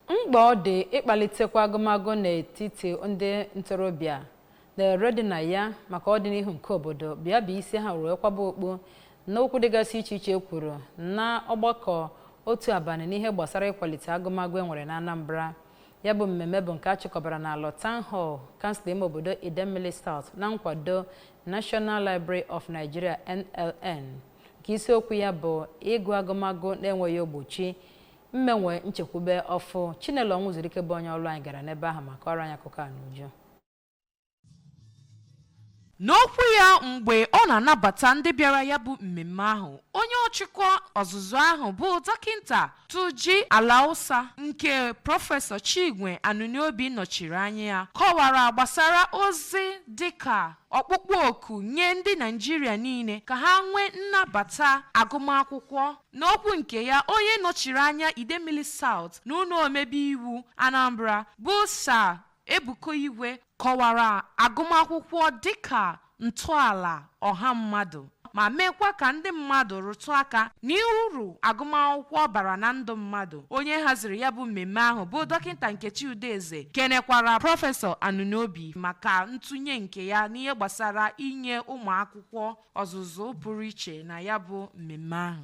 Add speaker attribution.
Speaker 1: Mkpa ọ dị ịkpalitekwa agụmagụ n'etiti ndị ntorobịa na-ere dị na ya maka ọdịnihu nke obodo bịa bụ isi ha wee kwaba okpu n'okwu dịgasị iche iche e kwuru na ọgbakọ otu abalị n'ihe gbasara ịkwalite agụmagụ e nwere na Anambra. Ya bụ mmemme bụ nke a chịkọbara na Alọ Town Hall, kansụl ime obodo Idemmili South, na nkwado National Library of Nigeria, NLN, nke isiokwu ya bụ ịgụ agụmagụ na-enweghị ogbochi, mmenwe nchekwube ọfụ. Chinelo Ọnwụzurike bụ onye ọrụ anyị gara n'ebe ahụ ma kọọrọ anyị akụkọ a n'uju.
Speaker 2: N'okwu ya mgbe ọ na-anabata ndị bịara ya bụ mmemme ahụ, onye ọchịkwa ọzụzụ ahụ bụ Dọkịnta Tuji Alausa, nke Prọfesọ Chinwe Anunobi nọchiri anya ya, kọwara gbasara ozi dịka ọkpụkpọ oku nye ndị Naịjirịa niile ka ha nwee nnabata agụmakwụkwọ. N'okwu nke ya, onye nọchiri anya Idemili South n'ụlọ omebe iwu Anambra bụ Sir Ebuka Igwe kọwara agụmakwụkwọ dịka ntọala ọha mmadụ ma meekwa ka ndị mmadụ rụtụ aka n'uru agụmakwụkwọ bara na ndụ mmadụ. Onye haziri ya bụ mmemme ahụ bụ Dọkịnta Nkechi Udeze kenekwara Prọfesọ Anunobi maka ntụnye nke ya n'ihe gbasara inye ụmụ akwụkwọ ọzụzụ pụrụ iche na ya bụ mmemme ahụ.